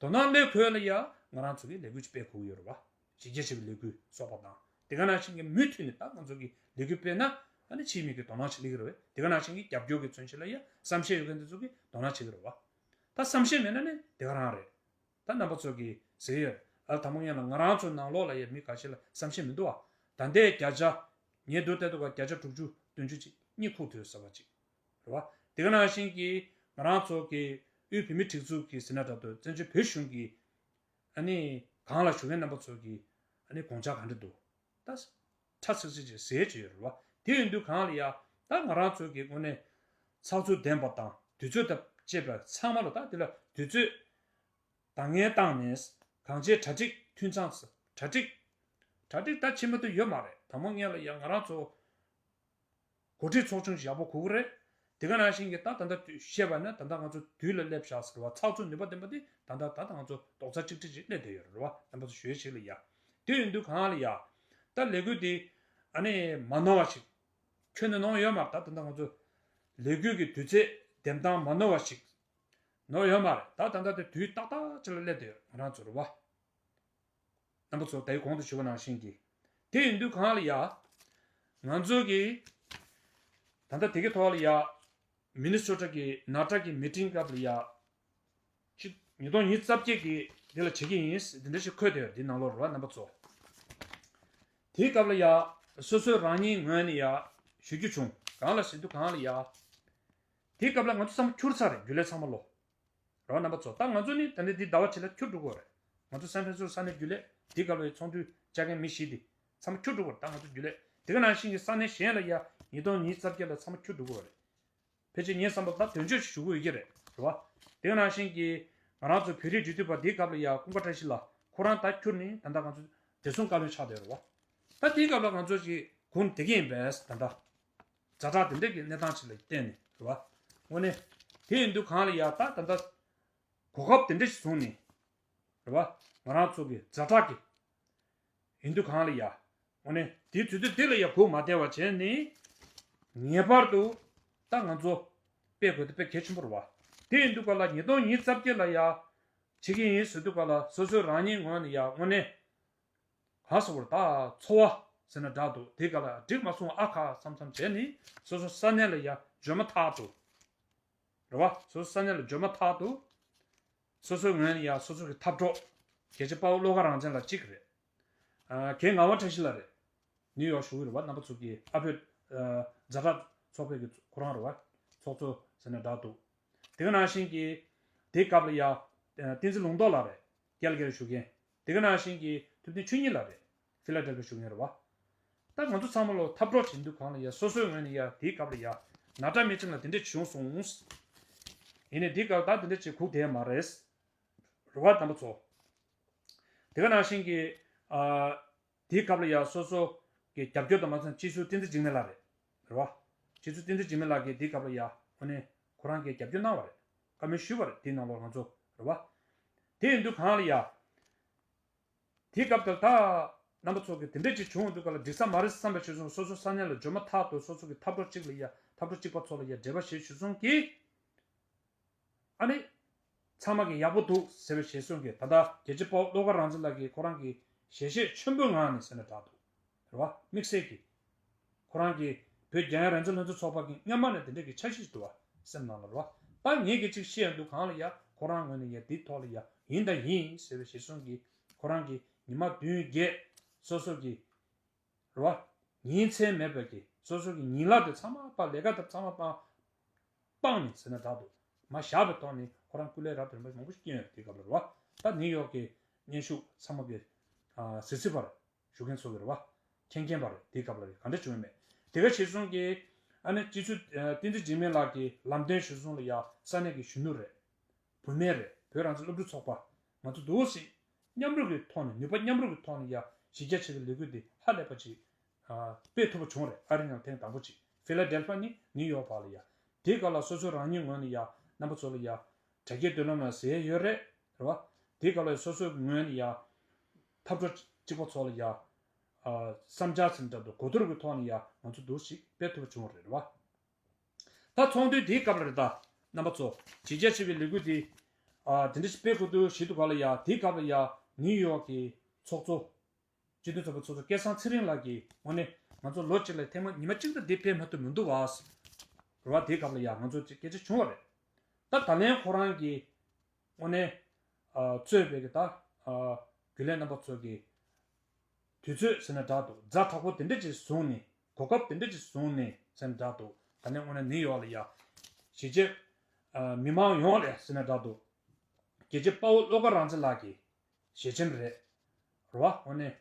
དོ་སྣང་སླེབས་དགོས་ལ་ཡ་ང་རང་ཚོ་གིས་ལས་འགུལ་ཅིག་སྤེལ་དགོས་ཀྱི་ཡོད་རེད་བ། གཞི་རྒྱ་ཆེ་བའི་ལས་འགུལ་སོགས་པ་དང་། དེ་ག་ནང་བཞིན་གྱི་མུ་མཐུད་ནས་ད་ང་ཚོ་གིས་ལས་འགུལ་སྤེལ་ན་ཨ་ནི་ཕྱིའི་མི་གིས་དོ་སྣང་ཞིག་སླེབས་ཀྱི་རེད་བས། དེ་ག་ནང་བཞིན་གྱི་རྒྱབ་སྐྱོར་གྱི་མཚོན་བྱེད་ལ་ཡ་བསམ་ཤེས་ཡོད་མཁན་དེ་ཚོ་གིས་དོ་སྣང་བྱེད་ཀྱི་རེད་བ། ད་བསམ་ཤེས་མེད་ན་ནི་དེ་ག་རང་རེད། ད་རྣམ་པ་ཚོ་གིས་ཟེར་ཡོད། ཨ། དང་པོ་ཉིད་ལ་ང་རང་ཚོའི་ནང་ལོགས་ལ་ཡ་མི་འགའ་ཤས་ལ་བསམ་ཤེས་མི་འདུག་བ། ད་ལྟའི་བརྒྱ་ཆ། ངས་བསྡུར་བལྟས་དུས་བརྒྱ་ཆ་དྲུག་ཅུ་བདུན་ཅུ་ཅིག་གཉིད་ཁུག་ཐུབ་ཟེར་བ་ཅིག་རེད་བ། དེ་ག་ནང་བཞིན་གྱི་ང་རང་ཚོ་གི་དབུས་བོད་མིའི་སྒྲིག་འཛུགས་ཀྱི་ཟེར་ན་འདྲ་འདུག་བཙན་བྱོལ་བོད་གཞུང་གི་ཨ་ནི་སྒང་ལ་བཞུགས་མཁན་རྣམ་པ་ཚོ་གི་ཨ་ནི་དགོངས་འཆར་ག་འདྲ་འདུག་ད་ཁྲ་ཚིག་ཚིག་ཅིག་ཟེར་གྱི་ཡོད་རེད་བ། དེ་ཡིན་དུས་གང་ལ་ཡ། ད་ང་རང་ཚོ་གི་དངོས་གནས་ཚགས་ཚུད་ལྡན་པ་དང་དུས་ཚོད་དང་བཅས་པ་ཚང་མ་ལ། ད་དེ་ལ་དུས་ཚོད་འདང་ངེས་བཏང་ནས་གང་ཆེའི་གྲ་སྒྲིག་འཐུས་ཚང་། གྲ་སྒྲིག་གྲ་སྒྲིག་ད་ཕྱི་མ་དུ་ཡོད་མ་རེད། དང་པོ་ཉིད་ལ་ཡ་ང་རང་ཚོ་འགོ་ཁྲིད་ཚོགས་ཆུང་ཞིག་ཡག་པོ་དགོས་ཀྱི་རེད། དེ་ག་ནང་བཞིན་གྱི་ད་ད་ལྟ་དུས་བཤད་པ་ན་ད་ལྟ་ང་ཚོ་དུས་ལ་སླེབས་བཞག་ཟེར་བ། ཚགས་ཚུད་ནུས་པ་ལྡན་པ་དེ་ད་ལྟ་ད་ལྟ་ང་ཚོ་རྡོག་རྩ་གཅིག་སྒྲིལ་ཅིག་སླེབས་བསྡད་ཡོད་རེད་བ། རྣམ་པ་ཚོ་ཞུ་ཡས་ཞིག་ལ་ཡ། དེ་ཡིན་དུས་གང་ལ་ཡ། ད་ལས་འགུལ་འདི་ཨ་ནི་མ་ནོར་བ་ཞིག་ཁྱོན་ནས་ནོར་ཡོད་མ་རེད། ད་ད་ལྟ་ང་ཚོ་ལས་འགུལ་གྱི་དུས་ཚོད་འདེམས་སྟངས་མ་ནོར་བ་ཞིག་ནོར་ཡོད་མ་རེད། ད་ད་ལྟ་དེ་དུས་ཏག་ཏག་ཅིག་ལ་སླེབས་བསྡད་ཡོད་ང་རང་ཚོ་རེད་བ། རྣམ་པ་ཚོ་དེའི་གོང་དུ་ཞུས་པ་ནང་བཞིན་གྱི། དེ་ཡིན་དུས་གང་ལ་ཡ། ང་ཚོ་གི་ད་ལྟ་དེ་གའི་ཐོག་ལ་ཡ། མི་ནི་སོ་ཊ་གི་ནཱ་ཊ་གི་མི་ཊིང་སྐབས་ལ་ཡ། ཅིག་ཉིས་སྟོང་ཉི་ཤུ་རྩ་བརྒྱད་ཀྱི་འདི་ལ་བྱེད་ཀྱི་ཡིན། འདི་འདྲ་ཞིག་འཁོད་དེ་འདི་ནང་ལོགས་རེད་བ་རྣམ་པ་ཚོ། དེའི་སྐབས་ལ་ཡ། སོ་སོའི་རང་ཉིད་ངོས་ནས་ཡ། ཞུ་རྒྱུ་བྱུང་། གང་ལ་ཟེར་དུས་གང་ལ་ཡ། དེའི་སྐབས་ལ་ང་ཚོ་བསམ་འཁྱུར་ཚར་རེད། རྒྱུན་ལས་ཚང་མ་ལོ། རོགས་རྣམ་པ་ཚོ། ད་ང་ཚོ་ནི་ད་ནི་འདི་ཟླ་བ་ཕྱེད་ལ་འཁྱུར་འགྲོ་གི་རེད། ང་ཚོ་སན་ཧྥ་རན་སི་སྐོ་ས་གནས་རྒྱུན་ལས་འདི་སྐབས་ལ་ཚོགས་འདུ་བཅར་མཁན་མི་བཞི་འདི་ཚང་མ་འཁྱུར་འགྲོ་གི་རེད། ད་ང་ཚོ་རྒྱུན་ལས་དེ་ག་ནང་བཞིན་གྱི་ས་གནས་གཞན་ལ་ཡ་ཉིས་སྟོང་ཉི་ཤུ་རྩ་བརྒྱད་ལ་ཚང་མ་འཁྱུར་འགྲོ་གི་རེད། ཕལ་ཆེར་ངས་བསམ་པ་ད་དོན་གཅོད་ཞིག་ཞུ་གི་ཡོད་ཀྱི་རེད། རེད་བ། དེ་ག་ནང་བཞིན་གྱི་ང་རང་ཚོ་བོད་རིགས་སྤྱི་འཐུས་པ་འདིའི་སྐབས་ལ་ཡ་ཀུན་དགའ་བཀྲ་ཤིས་ལགས་ཁོ་རང་ད་འཁྱུར་ནས་ད་ལྟ་ང་ཚོ་བདེ་སྲུང་བཀའ་བློན་ཆགས་བསྡད་ཡོད་རེད་བ། ད་དེའི་སྐབས་ལ་ང་ཚོ་ཞིག་གུང་བསྡད་ཀྱི་ཡིན་པས་ད་ལྟ། ཛ་དྲག་དེ་འདྲས་ཀྱི་གནས་སྟངས་ཅིག་ལ་བརྟེན་ནས་རེད་བ། དངོས་གནས། དེ་ཡིན་དུས་གང་ལ་ཡ་ད་ད་ལྟ་གོ་སྐབས་དེ་འདྲས་ཤིག་བཟུང་ནས་རེད་བ། ང་རང་ཚོ་གི་ཛ་དྲག་གི་ཡིན་དུས་གང་ལ་ཡ། དངོས་གནས་དེའི་དུས་ཚོད་དེ་ལ་ཡ་སྒུག་མ་བསྡད་པ་བྱས་ནས་ངེས་པར་དུ་ད་ང་ཚོ་སྤེལ་དགོས་དེ་དཔེ་གལ་ཆེན་པོ་རེད་བ། དེ་ཡིན་དུས་ག་ལ་ཉིས་སྟོང་ཉི་ཤུ་རྩ་བརྒྱད་ལ་ཡ་བྱེད་ཀྱི་ཡིན་ཟེར་དུས་ག་ལ་སོ་སོའི་རང་ཉིད་ངོས་ནས་ཡ་དངོས་གནས། གང་ཟེར་བར་ད་འཚོ་བ་ཟེར་ན་འདྲ་འདུག་དེ་ག་ལ་འགྲིག་མ་སོང་ཨ་ཁ་བསམ་བསམ་བྱས་ནས་སོ་སོ་ས་གནས་ལ་ཡ་འབྱོར་མ་ཐག་ཏུ། རེད་བ། སོ་སོ་ས་གནས་ལ་འབྱོར་མ་ཐག་ཏུ། སོ་སོའི་ངོས་ནས་ཡ་སོ་སོ་གི་འཐབ་གྲོགས། རྒྱལ་གཅེས་དཔའ་བོ་བློ་དགའ་རང་བཙན་ལགས་གཅིག་རེད། ཨ། རྒན་ངག་དབང་བཀྲ་ཤིས་ལགས་རེད། ནིའུ་ཡོག་བཞུགས་ཀྱི་རེད་བ། རྣམ་པ་ཚོ་གི་ཨ་བོད། ཨ། ཛ་དྲག་ཚོགས་པའི་གི་ཁོ་རང་རེད་བ། ཚོགས་གཙོ་ཟེར་ན་འདྲ་འདུག་དེ་ག་ནང་བཞིན་གྱི་དེའི་སྐབས་ལ་ཡ། ཨ། བསྟན་འཛིན་ལུང་རྟོགས་ལགས་རེད། ཀལ་གྷ་རི་བཞུགས་མཁན། དེ་ག་ནང་བཞིན་གྱི་ཐུབ་བསྟན་ཆོས་ཉིད་ལགས་རེད། ཕི་ལ་ཌེལ་ཕི་ཡ་བཞུགས་མཁན་རེད་བ། ད་ང་ཚོ་ཚང་མ་ལོ་འཐབ་གྲོགས་བྱེད་འདུག་གང་ལ་ཡ་སོ་སོའི་ངོས་ནས་ཡ་དེའི་སྐབས་ལ་ཡ་ནཱ་ཊ་མི་ཊིང་ལ་དེ་འདྲས་བྱུང་སོང་། ཡིན་ནའི་དེའི་སྐབས་ད་དེ་འདྲས་བྱེད་ཁུག་བསྡད་མ་རེད། རེད་བ་རྣམ་པ་ཚོ། དེ་ག་ནང་བཞིན་གྱི། ཨ། དེའི་སྐབས་ལ་ཡ་སོ་སོ་གི་རྒྱབ་སྐྱོར་དང་མ་ཚང་སྤྱི་ཟུར་བསྟན་འཛིན་འཇིགས་མེད་ལགས་རེད། རེད་བ། སྤྱི་ཟུར་བསྟན་འཛིན་འཇིགས་མེད་ལགས་ཀྱིས་དེའི་སྐབས་ལ་ཡ་དངོས་གནས་ཁོ་རང་གིས་རྒྱབ་སྐྱོར་གནང་བ་རེད། བཀའ་མོལ་ཞུས་པ་རེད་དེའི་ནང་ལོགས་ང་ཚོ་རེད་བ། དེ་ཡིན་དུས་གང་ལ་ཡ། དེའི་སྐབས་དེར་ད་རྣམ་པ་ཚོ་གིས་དེ་འདྲས་ཅིག་བྱུང་འདུག་ག་ལ་འགྲིག་ས་མ་རེད་བསམ་པའི་ཆེད་སོང་སོ་སོ་ས་གནས་ལ་འབྱོར་མ་ཐག་ཏུ་སོ་སོ་གི་འཐབ་གྲོགས་གཅིག་ལ་ཡ་ འཐབ་གྲོགས་གཅིག་པ་ཚོ་ལ་ཡ་འབྲེལ་བ་བྱེད་ཞུ་སོང་གི། ཨ་ནི། ཚང་མ་གི་ཡག་པོ་འདུག་ཟེར་བའི་ཞལ་གསུང་གི། ད་ལྟ་རྒྱལ་གཅེས་དཔའ་བོ་བློ་དགའ་རང་བཙན་ལགས་ཀྱིས་ཁོ་རང་གི་ཞལ་བཞེས་ཆེན་པོའི་ངང་ནས་ཟེར་ན་དྲག་འདུག་རེད་བ། དམིགས་བསལ་གྱི། ཁོ་རང་གི་བོད་རྒྱལ་ཡོངས་རང་བཙན་སློབ་ཕྲུག་ཚོགས་པ་གི་སྔོན་མ་ནས་དེ་འདྲ་གི་འཆར་གཞི་ཞིག་འདུག་བ། སེམས་ནང་ལ་རེད་བ། ད་ངེད་ཀྱིས་ཅིག་བཤད་ཡོང་དུས་གང་ལ་ཡ་ཁོ་རང་ངོས་ནས་ཡ་འདི་ཐོག་ལ་ཡ་ཡིན་དང་ཡིན་ཟེར་བའི་ཞལ་གསུང་གི། ཁོ་རང་གི་ཉི་མ་བདུན་བརྒྱད་སོ་སོ་གི། རེད་བ། ཉིན་མཚན་མེད་པའི་གི་སོ་སོ་གི་ཉིན་ལག་དེ་ཚང་མ་པ་ལས་ཀ་དེ་ཚང་མ་པ་སྤངས་ནས་ཟེར་ན་དྲག་འདུག་མ་བཞག་པའི་ཐོག་ནས་ཁོ་རང་སྐུ་ལས་རབ་དེ་རིམ་པ་མང་པོ་ཞིག་བསྐྱོན་ཡོད་དེ་སྐབས་ལ་རེད་བ། ད་ནིའུ་ཡོག་གི་སྙན་ཞུ་ཚང་མ་གི་ཨ་གཟི་བརྗིད་པར་ཞུ་མཁན་ཚོ་གི་རེད་བ། མཁྱེན་མཁྱེན་པ་རེད། དེ་སྐབས་ལ་རེད་ག་འདྲ་བྱུང་ཡོད་མེད། དེ་ག་ཞེས་གསུངས་ཀྱི། ཨ་ནི་སྤྱི་ཚོས་ཨ་བསྟན་འཛིན་འཇིགས་མེད་ལགས་ཀྱི་ལམ་སྟོན་ཞུ་སོང་ལ་ཡ་ས་གནས་ཀྱི་གཞོན་ནུ་རེད། བུད་མེད་རེད། བོད་རང་བཙན་སློབ་ཕྲུག་ཚོགས་པ་ང་ཚོ་འདུག་སེ་མཉམ་རུབ་ཀྱི་ཐོག་ནས་ནུས་པ་མཉམ་རུབ་ཀྱི་ཐོག་ནས་ཡ་གཞི་རྒྱ་ཆེ་བའི་ལས་འགུལ་འདི་ཧ་ལས་པ་ཅིག་ཨ་སྤེལ་ཐུབ་པ་བྱུང་རེད། ཨ་རི་ནང་ཐེངས་དང་པོ་ཅིག་ཕི་ལ་ཌེལ་ཕ་ནས་ནིའུ་ཡོག་བར་ལ་ཡ། དེའི་སྐབས་ལ་སོ་སོ་རང་ཉིད་ངོས་ནས་ཡ་རྣམ་པ་ཚོ་ལ་ཡ་དྲ་རྒྱའི་མདུན་ལམ་ལ་ཟེར་ཡོད་རེད། རེད་བ། དེའི་སྐབས་ལ་སོ་སོའི་ངོས་ནས་ཡ་འཐབ་གྲོགས་གཅིག་པ་ཚོ་ལ་ཡ་ཨ་བསམ་འཆར་ཟིན་འདྲ་འདུག་གོ་བསྡུར་གྱི་ཐོག་ནས་ཡ་ང་ཚོ་འདུག་ཞིག་སྤེལ་ཐུབ་པ་བྱུང་བ་རེད། རེད་བ། ད་ཚོགས་འདུའི་དེའི་སྐབས་ལ་རེད། ད་རྣམ་པ་ཚོ་གཞི་རྒྱ་ཆེ་བའི་ལས་འགུལ་འདི་ཨ་དེ་འདྲ་ཞིག་སྤེལ་དགོས་འདུག་ཞུས་འདུག་ག་ལ་ཡ། དེའི་སྐབས་ལ་ཡ་ནིའུ་ཡོག་གི་ཚོགས་གཙོ། སྤྱི་མཐུན་ཚོགས་པའི་ཚོགས་གཙོ་སྐལ་བཟང་ཚེ་རིང་ལགས་ཀྱིས་དངོས་གནས་ང་ཚོ་ལོ་གཅིག་ལ་ཐེངས་མ་ཉི་མ་གཅིག་ཙམ་འདི་སྤེལ་མ་ཐུབ་མི་འདུག་བ། རེད་བ། དེའི་སྐབས་ལ་ཡ་ང་ཚོ་ཅིག་སྐད་ཆ་བྱུང་བ་རེད། ད་ད་ལན་ཁོ་རང་གིས་དངོས་གནས་ཨ་གཙོས་པའི་གི་ད་ཨ་རྒྱུན་ལས་རྣམ་པ་ཚོ་གིས་དུས་ཚོད་ཟེར་ན་འདྲ་འདུག་ཛ་དྲག་པོ་དེ་འདྲ་ཅིག་བཟུང་ནས་གོ་སྐབས་དེ་འདྲ་ཅིག་བཟུང་ནས་ཟེར་ན་འདྲ་འདུག་ད་ནས་དངོས་གནས་ནིའུ་ཡོག་ལ་ཡ་གཞིས་བྱེས་ཨ་མི་མང་ཡོངས་ལ་ཟེར་ན་འདྲ་འདུག་རྒྱལ་གཅེས་དཔའ་བོ་བློ་དགའ་རང་བཙན་ལགས་ཀྱི་ཞལ་ཆེམས་རེད། རེད་བ། དངོས་གནས་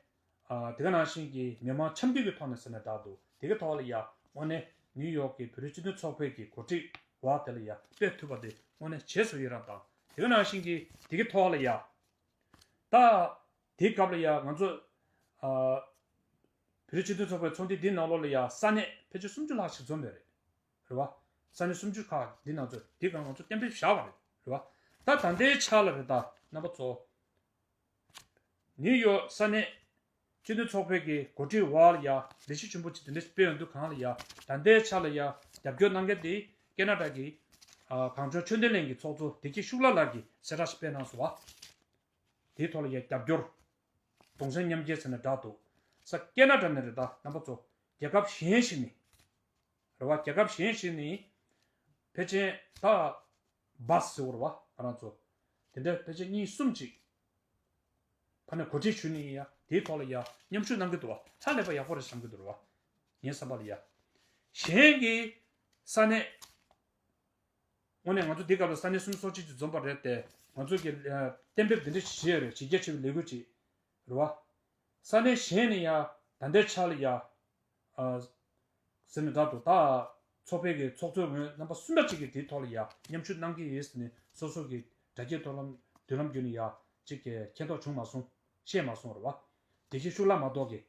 ཨ་དེ་ག་ནང་བཞིན་གྱི་མི་མང་འཆམ་མཐུན་གྱི་ཐོག་ནས་ཟེར་ན་འདྲ་འདུག་དེ་གའི་ཐོག་ལ་ཡ་དངོས་གནས་ནིའུ་ཡོག་གི་བོད་རིགས་སྤྱི་མཐུན་ཚོགས་པའི་གི་གོ་སྒྲིག་འོག་དེ་ལ་ཡ་སྤེལ་ཐུབ་པ་དེ་དངོས་གནས་རྗེས་སུ་ཡི་རང་དང་། དེ་ག་ནང་བཞིན་གྱི་དེ་གའི་ཐོག་ལ་ཡ། ད། དེའི་སྐབས་ལ་ཡ་ང་ཚོ། ཨ། བོད་རིགས་སྤྱི་མཐུན་ཚོགས་པའི་ཚོགས་འདུ་འདིའི་ནང་ལོགས་ལ་ཡ་ས་གནས་ཕལ་ཆེར་སུམ་ཅུ་ལྷག་ཞིག་འཛོམས་པ་རེད། རེད་བ། ས་གནས་སུམ་ཅུ་ཁག་འདི་ནང་ཚོ་དེའི་སྒང་ང་ཚོ་གཏན་འབེབས་བཞག་པ་རེད། རེད་བ། ད་ད་ལྟའི་ཆ་ལ་རེད། ད་རྣམ་པ་ཚོ། ནིའུ་ཡོག་ས་གནས་སྤྱི་མཐུན་ཚོགས་པའི་གི་གོ་སྒྲིག་འོག་ལ་ཡ་ལས་གཞི་ཆེན་པོ་ཅིག་དེ་འདྲ་སྤེལ་ཡོང་དུས་སྒང་ལ་ཡ། ད་ལྟའི་ཆ་ལ་ཡ་རྒྱབ་སྐྱོར་གནང་མཁན་དེ་ཀེ་ན་ཌ་གི། ཨ། གངས་ལྗོངས་ཆོས་ལྡན་གླིང་གི་ཚོགས་གཙོ་བདེ་སྐྱིད་ཤུགས་ལྷག་ལགས་ཀྱིས་གསལ་བསྒྲགས་ཤིག་སྤེལ་གནང་སོང་བ། དེའི་ཐོག་ལ་ཡ་རྒྱབ་སྐྱོར། གདུང་སེམས་མཉམ་སྐྱེད་ཟེར་ན་འདྲ་འདུག་ས་ཀེ་ན་ཌ་ནས་རེད། ད་རྣམ་པ་ཚོ། རྒྱལ་ཁབ་གཞན་ཞིག་ནས། རེད་བ། རྒྱལ་ཁབ་གཞན་ཞིག་ནས། ཕལ་ཆེར་ད་བཱས་ཟེར་བ་རེད་བ། ང་རང་ཚོ་དེ་འདྲ་ཕལ་ཆེར་གཉིས་གསུམ་ཅིག་ཕ་ནས་གོ་སྒྲིག་ཞུས་ནས་ཡ་དེའི་ཐོག་ལ་ཡ་མཉམ་ཞུགས་གནང་གི་འདུག་བ། ཧ་ལས་པ་ཡག་པོ་རེད་བསམ་གི་འདུག་རེད་བ། ངའི་བསམ་པ་ལ་ཡ། གཞན་གྱི་ས་གནས། དངོས་གནས་ང་ཚོ་འདི་སྐབས་ལ་ས་གནས་སུམ་ཅུ་སོ་གཅིག་ཅིག་འཛོམས་པ་རེད་དེ། ང་ཚོ་གི་ཨ་གཏན་འབེབས་འདི་འདྲ་ཞིག་བྱས་ཡོད་རེད། གཞི་རྒྱ་ཆེ་བའི་ལས་འགུལ་ཅིག་རེད་བ། ས་གནས་གཞན་ནས་ཡ་ད་ལྟའི་ཆ་ལ་ཡ། ཨ། ཟེར་ནས་འདྲ་འདུག་ད་ཚོགས་པའི་གི་ཚོགས་གཙོའི་ངོས་རྣམ་པ་སུ་འདྲ་ཅིག་གིས་དེའི་ཐོག་ལ་ཡ་མཉམ་ཞུགས་གནང་གི་ཡོད་ཟེར་ནས་སོ་སོ་གི་དྲ་རྒྱའི་ཐོག་ལམ་མདུན་ལམ་བརྒྱུད་ནས་ཡ་ཅིག་གི་མཁྱེན་རྟོགས་བྱུང་མ་སོང་། ཤེས་མ་སོང་རེད་བ། བདེ་སྐྱིད་ཤུགས་ལྷག་མ་གཏོགས་ཀྱི།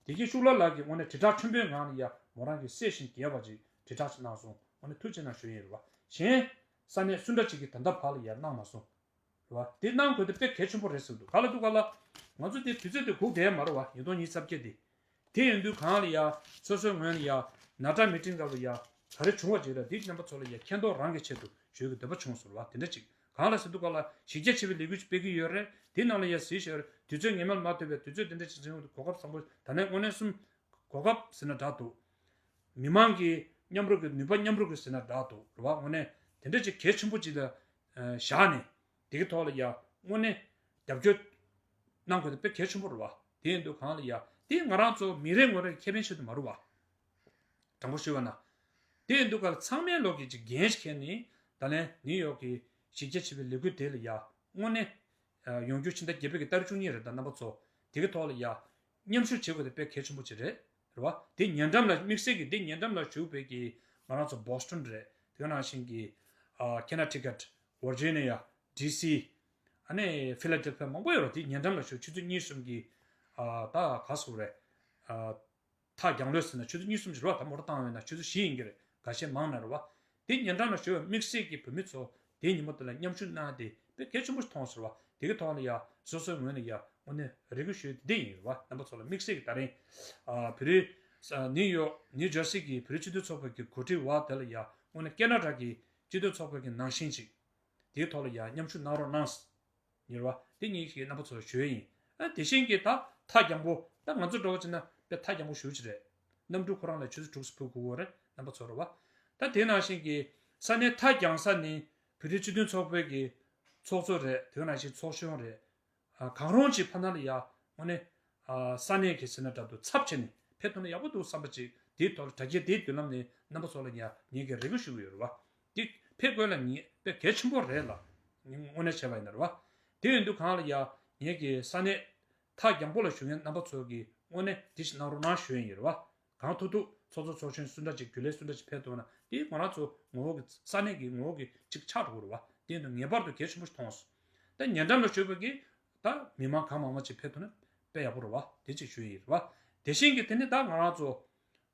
བདེ་སྐྱིད་ཤུགས་ལྷག་ལགས་ཀྱིས་དངོས་གནས་དྲིལ་བསྒྲགས་ཆེན་པོའི་ངང་ནས་ཡ་མོ་རང་གི་སྲས་བཞིན་རྒྱས་པ་ཅིག་དྲིལ་བསྒྲགས་ཅིག་གནང་སོང་། དངོས་གནས་ཐུགས་རྗེ་གནང་ཞུ་ཡིན་རེད་བ། གཞན། ས་གནས་སུ་འདྲ་ཅིག་གིས་ད་ལྟ་བར་ལ་ཡ་གནང་མ་སོང་། རེད་བ། དེ་གནང་དགོས་དེ་དཔེ་གལ་ཆེན་པོ་རེད་ཟེར་འདུག་ག་ལ་འདུག་ག་ལ། ང་ཚོ་དེ་དུས་ཚོད་དེ་སྒུག་བསྡད་མ་རེད་བ། ཉིས་སྟོང་ཉི་ཤུ་རྩ་བརྒྱད་དེ། དེ་ཡིན་དུས་གང་ལ་ཡ། སོ་སོའི་ངོས་ལ་ཡ། ནཱ་ཊ་མི་ཊིང་སྐབས་ལ་ཡ། ག་རེ་བྱུང་བ་ཅིག་ལ་འདི་རྣམ་པ་ཚོ་ལ་ཡ་མཁྱེན་རྟོགས་རང་གི་ཆེད་དུ་ཞུ་གི་འདོད་པ་བྱུང་སོང་བ། དེ་འདྲ་ཅིག་གང་ལ་ཟེར་འདུག་ག་ལ། གཞི་རྒྱ་ཆེ་བའི་ལས་འགུལ་ཅིག་སྤེལ་གི་ཡོད་རེད། དེ་ནང་ལ་ཡ་གཟིགས་ཤོག་དུས་ཚོད་ངེས་མེད་མ་ཐུབ་པའི་དུས་ཚོད་དེ་འདྲ་ཅིག་འཛིན་གོ་སྐབས་བཟང་པོ་ད་ནས་དངོས་གནས་སུམ། གོ་སྐབས་ཟེར་ན་འདྲ་འདུག་མི་མང་གི་མཉམ་རུབ་ཀྱི་ནུས་པ་མཉམ་རུབ་ཀྱི་ཟེར་ན་འདྲ་འདུག་རེད་བ། དངོས་གནས་དེ་འདྲ་ཅིག་གལ་ཆེན་པོ་ཅིག་ལ་བཞག་ནས། དེ་གི་ཐོག་ལ་ཡ་དངོས་གནས་རྒྱབ་སྐྱོར་གནང་དགོས་དེ་དཔེ་གལ་ཆེན་པོ་རེད་བ། དེ་ཡིན་དུས་གང་ལ་ཡ་དེ་ང་རང་ཚོ་མི་རེ་ངོ་རེ་ཁེ་ཕན་ཆེད་དུ་མ་རེད་བ། དྲང་པོ་ཞུས་པ་ན། དེ་ཡིན་དུས་ག་ལ་ཚང་མའི་ལོག་གི་ཅིག་འགན་ཞིག་འཁྱེར་ནས་ད་ལན་ནིའུ་ཡོག་གི་གཞི་རྒྱ་ཆེ་བའི་ལས་འགུལ་དེ་ལ་ཡ་དངོས་གནས་ཡོང་རྒྱུ་ཕྱི་ཟླ་བརྒྱད་པའི་གི་ཏ་རིག་བཅུ་གཉིས་རེད། ད་རྣམ་པ་ཚོ་དེ་གི་ཐོག་ལ་ཡ་མཉམ་ཞུགས་བྱེད་དགོས་དེ་དཔེ་གལ་ཆེན་པོ་ཅིག་རེད། རེད་བ། དེ་ཉེ་འགྲམ་ལ་དམིགས་བསལ་གྱི་དེ་ཉེ་འགྲམ་ལ་བཞུགས་པའི་གི་ང་རང་ཚོ་Boston་རེད། དེ་ག་ནང་བཞིན་གྱི་ཨ་Connecticut, Virginia, D C ཨ་ནི་Philadelphia་མང་པོ་ཡོད་རེད། དེ་ཉེ་འགྲམ་ལ་བཞུགས་ཆུ་ཚོད་གཉིས་གསུམ་གྱི་ཨ་ད་ག་སུ་རེད། ཨ་ཐག་རྒྱང་ལོས་ཟེར་ན་ཆུ་ཚོད་གཉིས་གསུམ་ཅིག་རེད་བ། ད་མོ་ཊ་བཏང་བ་ཡིན་ན་ཆུ་ཚོད་བཞི་ཡིན་གྱི་རེད། འགའ་ཤས་མང་ན་རེད་བ། དེ་ཉེ་འགྲམ་ལ་བཞུགས་པའི་དམིགས་བསལ་གྱི་བོད་མི་ཚོ་དེའི་ཉིན་མོ་དེ་ལ་མཉམ་ཞུགས་གནང་དེ་དཔེ་གལ་ཆེན་པོ་ཞིག་མཐོང་སོང་བ། དེ་གི་ཐོག་ལ་ཡ་སོ་སོའི་ངོས་ནས་ཡ་དངོས་གནས་རེ་སྐུལ་ཞུ་ཡ་དེ་འདི་ཡིན་རེད་བ། རྣམ་པ་ཚོ་ལ་དམིགས་བསལ་གྱི་ད་རིང་ཨ་བོད་རིགས་ ས་ནིའུ་ཡོག་ནིའུ་ཇར་སི་གི་བོད་རིགས་སྤྱི་མཐུན་ཚོགས་པ་གི་གོ་སྒྲིག་འོག་དེ་ལ་ཡ་དངོས་གནས་ཁེ་ན་ཌ་གི་སྤྱི་མཐུན་ཚོགས་པ་གི་ནང་བཞིན་ཅིག་དེའི་ཐོག་ལ་ཡ་མཉམ་ཞུགས་གནང་རོགས་གནང་། ཉེར་བ་དེ་གཉིས་ཀྱི་རྣམ་པ་ཚོར་ཞུ་ཡ་ཡིན། ཨ་དེ་བཞིན་གྱི་ད་ཐག་རྒྱང་པོ་ད་ང་ཚོ་འགྲོ་བ་ཅིག་ན་དཔེ་ཐག་རྒྱང་པོ་ཞུ་ཅིག་རེད། གནམ་གྲུ་ཁོ་རང་ལ་ཆུ་ཚོད་དྲུག་ཙམ་འཕུར་དགོས་ཀྱི་རེད། རྣམ་པ་ཚོར་བ། ད་དེ་ནང་བཞིན་གྱི་ས་གནས་ཐག་རྒྱང་ས་ནི་བོད་རིགས་སྤྱི་མཐུན་ཚོགས་པའི་གི་ཚོགས་གཙོ་རེད། དེ་ནང་བཞིན་ཚོགས་གཞོན་རེད། ཨ་གང་རུང་ཅིག་ཕ་ན་ལ་ཡ་དངོས་གནས་ཨ་ས་གནས་ཀྱི་ཟེར་ན་འདྲ་འདུག་ཚབ་བྱས་ནས་ཕེབས་ཐུབ་ན་ཡག་པོ་འདུག་བསམ་པ་ཅིག་དེའི་ཐོག་ལ་དྲ་རྒྱའི་དེའི་མདུན་ལམ་ནས་རྣམ་པ་ཚོ་ལ་ཡ་ངེད་ཀྱིས་རེ་སྐུལ་ཞུ་གི་ཡོད་རེད་བ། དེ་ཕེབས་དགོས་ལ་ངེས་དཔེ་གལ་ཆེན་པོ་རེད་ལ། དངོས་གནས་བྱས་པ་ཡིན་ན་རེད་བ། དེ་ཡིན་དུས་གང་ལ་ཡ་ངེད་ཀྱི་ས་གནས་ཐག་རྒྱང་པོ་ལ་བཞུགས་མཁན་རྣམ་པ་ཚོ་གིས་དངོས་གནས་དེ་ཞིག་གནང་རོགས་གནང་ཞུ་ཡ་ཡིན་རེད་བ། གང་ཐུབ་ཐུབ་ཚོགས་གཙོ་ཚོགས་གཞོན་སུ་འདྲ་ཅིག་རྒྱུན་ལས་སུ་འདྲ་ཅིག་ཕེབས་ཐུབ་ན་དེ་ང་རང་ཚོ་ངོ་བོ་གི་ས་གནས་ཀྱི་ངོ་བོ་གི་ཅིག་ཆགས་འགྲོ་གི་རེད་བ། དེ་ཡིན་དུས་ངེས་པར་དུ་གལ་ཆེན་པོ་ཞིག་མཐོང་སོང་། ད་ཉེ་འགྲམ་ལ་བཞུགས་པ་གི་ད་མི་མང་གང་མང་མང་ཅིག་ཕེབས་ཐུབ་ན་དཔེ་ཡག་པོ་རེད་བ། དེ་ཅིག་ཞུ་ཡི་རེད་བ། དེ་བཞིན་གྱི་དེ་ནི་ད་ང་རང་ཚོ་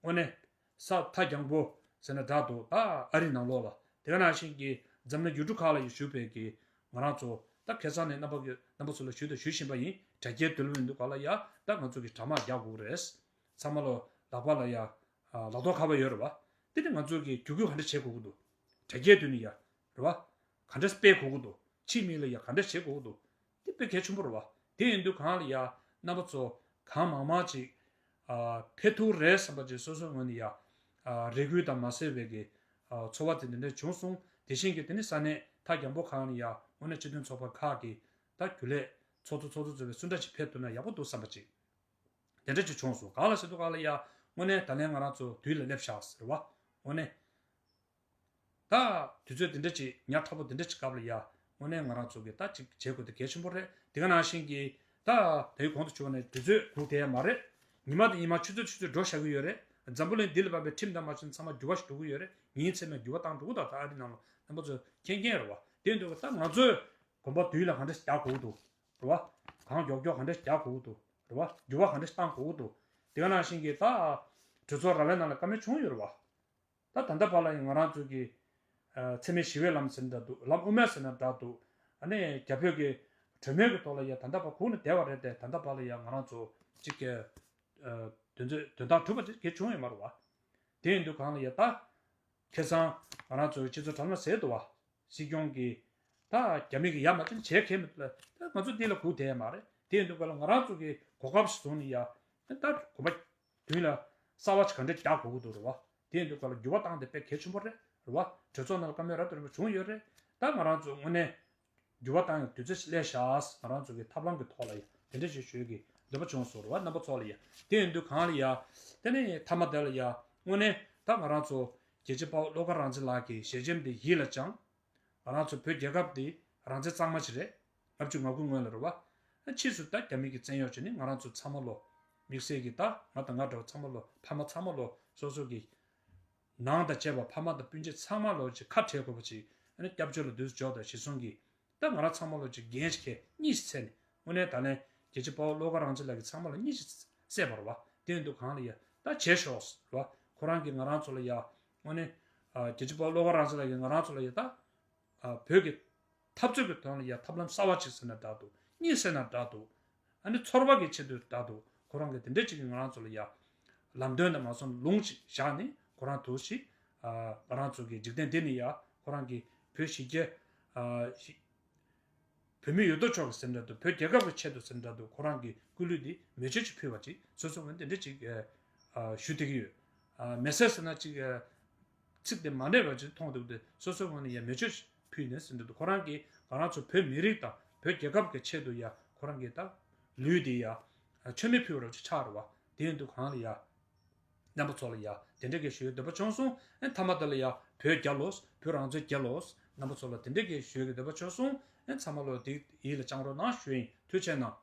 དངོས་གནས་ས་ཐག་རྒྱང་པོ་ཟེར་ན་འདྲ་འདུག་ད་ཨ་རི་ནང་ལོགས་ལ་དེ་ག་ནང་བཞིན་གྱི་འཛམ་གླིང་ཡུལ་གྲུ་ཁག་ལ་ཡོད་བཞུགས་པའི་གི་ང་རང་ཚོ་ད་ཁ་སང་ནས་རྣམ་པ་གི་རྣམ་པ་ཚོ་ལ་ཞུས་དང་ཞུ་བཞིན་པ་ཡིན། དྲ་རྒྱའི་མདུན་ལམ་ཡིན་དུས་ག་ལ་ཡ་ད་ང་ཚོ་གི་དྲ་དམག་རྒྱག་དགོས་རེད། ཚང་མ་ལོ་ལག་པ་ལ་ཡ་ཨ་ལག་ཐོག་ཁ་པར་ཡོད་རེད་བ། དེ་ནི་ང་ཚོ་གི་བརྒྱུད་སྐུལ་ག་འདྲ་བྱེད་དགོས་ཀྱི་འདུག་དྲ་རྒྱའི་མདུན་ནས་ཡ་རེད་བ། ག་འདྲ་སྤེལ་དགོས་ཀྱི་འདུག་ཕྱིའི་མི་ལ་ཡ་ག་འདྲ་བྱེད་དགོས་ཀྱི་འདུག་དེ་དཔེ་གལ་ཆེན་པོ་རེད་བ། དེ་ཡིན་དུས་གང་ལ་ཡ་རྣམ་པ་ཚོ་གང་མང་མང་ཅིག་ཨ་ཕེབས་ཐུབ་རེད་བསམ་པ་ཅིག་སོ་སོའི་ངོས་ནས་ཡ་ཨ་རེ་སྐུལ་དང་མ་ཟད་པའི་གི་ཨ་ཚོར་བ་དེ་འདི་འདྲ་བྱུང་སོང་། དེ་བཞིན་གྱི་དེ་ནི་ས་གནས་ཐག་རྒྱང་པོ་གང་ལ་ཡ་དངོས་གནས་སྤྱི་མཐུན་ཚོགས་པ་ཁག་གི་ད་རྒྱུན་ལས་ཚོགས་གཙོ་ཚོགས་གཙོ་ཚོ་བའི་སུ་འདྲ་ཅིག་ཕེབས་ཐུབ་ན་ཡག་པོ་འདུག་བསམ་པ་ཅིག་དེ་འདྲ་ཅིག་བྱུང་སོང་། གང་ལ་ཟེར་དུས་གང་ལ་ཡ་དངོས་གནས་ད་ལན་ང་རང་ཚོ་དུས་ལ་སླེབས་ཤག་ཟེར་བ། དངོས་གནས་ད་དུས་ཚོད་དེ་འདྲ་ཅིག་ཉག་ཕྲ་པོ་དེ་འདྲ་ཅིག་སྐབས་ལ་ཡ་དངོས་གནས་ང་རང་ཚོ་གི་ད་ཅིག་བྱེད་དགོས་དེ་གལ་ཆེན་པོ་རེད། དེ་ག་ནང་བཞིན་གྱི་ད་དེའི་གོང་དུ་ཞུས་པ་ནས་དུས་ཚོད་སྒུག་བསྡད་ཡ་མ་རེད། ཉི་མ་དང་ཉི་མ་ཆུ་ཚོད་ཆུ་ཚོད་འགྲོ་བཞག་གི་ཡོད་རེད། འཛམ་བུ་གླིང་འདི་ལ་བབས་པའི་ཁྲིམས་དང་མ་བྱུང་ཚང་མ་འགྱུར་བ་ཞིག་འགྲོ་གི་ཡོད་རེད། ཉིན་མཚན་མའི་འགྱུར་བ་བཏང་འགྲོ་གི་འདུག་ད་ཨ་རི་ནང་ལ་རྣམ་པ་ཚོས་མཁྱེན་མཁྱེན་རེད་བ། དེ་འདུག་ད་ང་ཚོས་གོམ་པ་དུས་ལ་ག་འདྲ་རྒྱག་དགོས་ཀྱི་འདུག་རེད་བ། གང་མགྱོགས་མགྱོགས་ག་འདྲ་རྒྱག་དགོས་ཀྱི་འདུག་རེད་བ། འགྱུར་བ་ག་འདྲ་བཏང་དགོས་ཀྱི་འདུག་དེ་ག་ནང་བཞིན་གྱི་ད་གྲོས་ཚོགས་ར་བའི་ནང་ལ་བཀའ་མོལ་བྱུང་ཡོད་རེད་བ། ད་ད་ལྟ་བར་ལ་ཡང་ང་རང་ཚོ་གི་ཨ་འཚེ་མེད་ཞི་བའི་ལམ་ཟེར་ན་འདྲ་འདུག་ལམ་དབུ་མ་ཟེར་ན་འདྲ་འདུག་ཨ་ནི་རྒྱ་བོད་ཀྱི་གྲོས་མོལ་གྱི་ཐོག་ལ་ཡང་ད་ལྟ་བར་སྒུག་ནས་བསྡད་པ་རེད་དེ། ད་ལྟ་བར་ལ་ཡང་ང་རང་ཚོ་གཅིག་གི་ཨ་དོན་ཚོད་དོན་དག་གྲུབ་པ་ཅིག་གང་ཡང་བྱུང་ཡོད་མ་རེད་བ། དེ་ཡིན་དུས་གང་ལ་ཡང་ད་ཁ་སང་ང་རང་ཚོའི་སྤྱི་ཚོགས་དྲ་ལམ་ཟེར་འདུག་བ། སྲིད་སྐྱོང་གིས་ད་རྒྱ་མི་གིས་ཡ་མ་བྱས་ན་བྱེད་མཁན་མི་འདུག་ལ། ད་ང་ཚོ་འདི་ལ་སྒུག་བསྡད་ཡ་མ་རེད། དེ་ཡིན་དུས་ག་ལ་ང་རང་ཚོ་གིས་གོ་སྐབས་ཤིག་བཟུང་ནས་ཡ་ད་གོམ་པ་མདུན་ལ་གསར་བ་ཞིག་ག་འདྲ་རྒྱག་དགོས་ཀྱི་འདུག་རེད་བ། དེ་ཡིན་དུས་ག་ལ་འགྱུར་བ་བཏང་དེ་དཔེ་གལ་ཆེན་པོ་རེད། རེད་བ། གྲོས་ཚོགས་ནང་ལ་བཀའ་མོལ་རབ་དང་རིམ་པ་བྱུང་ཡོད་རེད། ད་ང་རང་ཚོ་དངོས་གནས་འགྱུར་བ་བཏང་ཡ་དུས་ཚོད་ཅིག་སླེབས་ཤག་ང་རང་ཚོ་གི་ཐབས་ལམ་གྱི་ཐོག་ལ་ཡ་དེ་འདྲ་ཞིག་ཞུ་གི་འདོད་པ་བྱུང་སོང་རེད་བ། རྣམ་པ་ཚོ་ལ་ཡ། དེ་ཡིན་དུས་གང་ལ་ཡ་དེ་ནས་མཐའ་མ་དེ་ལ་ཡ་དངོས་གནས་ད་ང་རང་ཚོ་རྒྱལ་གཅེས་དཔའ་བོ་བློ་དགའ་རང་བཙན་ལགས་ཀྱི་ཞལ་ཆེམས་དེ་ཡིད་ལ་བཅངས། ང་རང་ཚོ་བོད་རྒྱལ་ཁབ་འདི་རང་བཙན་གཙང་མ་ཅིག་རེད། ལྔ་བཅུ་ང་དགུ་སྔོན་ལ་རེད་བ། ཕྱིས་སུ་ད་རྒྱ་མི་གི་བཙན་གཡོག་བྱས་ནས་ང་རང་ཚོ་ཚང་མ་ལོ། དམིགས་བསལ་གྱི་ད་ང་དང་ང་འདྲ་བ་ཚང་མ་ལོ། ཕ་མ་ཚང་མ་ལོ་སོ་སོ་གི་ནང་དང་བཅས་པ་ཕ་མ་དང་སྤུན་མཆེད་ཚང་མ་ལོ་ཅིག་ཁ་བྲལ་དགོས་པ་ཅིག་ཨ་ནི་སྐྱབས་བཅོལ་ལ་འདུག་སེ་འབྱོར་དང་གཞི་བཟུང་གི་ད་ང་རང་ཚང་མ་ལོ་ཅིག་འགན་ཞིག་འཁྱེར་གཉིས་ཤིག་འཚལ་ནས་དངོས་གནས་ད་ལན་རྒྱལ་གཅེས་དཔའ་བོ་བློ་དགའ་རང་བཙན་ལགས་ཀྱི་ཚང་མ་ལ་གཉིས་ཤིག་བསད་པ་རེད་བ། དེ་ཡིན་དུས་གང་ལ་ཡ་ད་བྱས་ཤོག་རེད་བ། ཁོ་རང་གིས་ང་རང་ཚོ་ལ་ཡ་དངོས་གནས་རྒྱལ་གཅེས་དཔའ་བོ་བློ་དགའ་རང་བཙན་ལགས་ཀྱིས་ང་རང་ཚོ་ལ་ཡ་ད། བོད་ཀྱི་འཐབ་རྩོད་ཀྱི་དོན་ལ་ཡ་ཐབས་ལམ་གསར་བ་ཅིག་ཟེར་ན་འདྲ་འདུག་གཉིས་ཟེར་ན་འདྲ་འདུག་ཨ་ནི་ཚོར་བ་གི་ཆེད་དུ་འདྲ་འདུག་ཁོ་རང་གིས་དེ་འདྲ་ཅིག་གིས་ང་རང་ཚོ་ལ་ཡ་ལམ་སྟོན་དང་མ་སོང་ལུང་ཅིག་བཞག་ནས་ཁོ་རང་འདུག་ཞིག་ང་རང་ཚོ་གི་འཇིག་རྟེན་འདི་ནས་ཡ་ཁོ་རང་གིས་བོད་གཞིས་བྱེས་བོད་མི་ཡོད་དོ་ཅོག་གི་ཟེར་ན་འདྲ་འདུག་བོད་རྒྱལ་ཁབ་ཀྱི་ཆེད་དུ་ཟེར་ན་འདྲ་འདུག་ཁོ་རང་གི་སྐུ་ལུས་འདི་མེ་མཆོད་ཅིག་ཕུལ་བ་ཅིག་སོ་སོ་ངོས་དེ་འདྲ་ཅིག་ཞུ་བསྡད་ཀྱི་ཡོད། མེ་སེ་ཟེར་ན་ཅིག་ཚིག་དེ་མ་འདྲེས་པ་ཅིག་མཐོང་འདུག་སྟེ་སོ་སོའི་ངོས་ནས་ཡ་མེ་མཆོད་ཕུལ་ནས་ཟིན་འདུག་ཁོ་རང་གིས་ང་རང་ཚོ་བོད་མི་རིགས་དང་བོད་རྒྱལ་ཁབ་ཀྱི་ཆེད་དུ་ཡ་ཁོ་རང་གིས་ད་ལུས་དེ་ཡ་མཆོད་མེ་ཕུལ་བ་ཅིག་ཆགས་རེད་བ། དེ་ཡིན་དུས་གང་ལ་ཡ་རྣམ་པ་ཚོ་ལ་ཡ་དེ་འདྲ་གི་ཞུ་ཡ་འདོད་པ་བྱུང་སོང་། ཨེ་མཐའ་མ་དེ་ལ་ཡ་བོད་རྒྱལ་ལོ། བོད་རང་བཙན་རྒྱལ་ལོ། རྣམ་པ་ཚོ་ལ་དེ་འདྲ་གི་ཞུ་ཡ་གི་འདོད་པ་བྱུང་སོང་། ཨེ་ཚང་མ་ལོ་དེ་ཡིད་ལ་བཅངས་རོགས་གནང་ཞུ་ཡིན། ཐུགས་རྗེ་གནང་།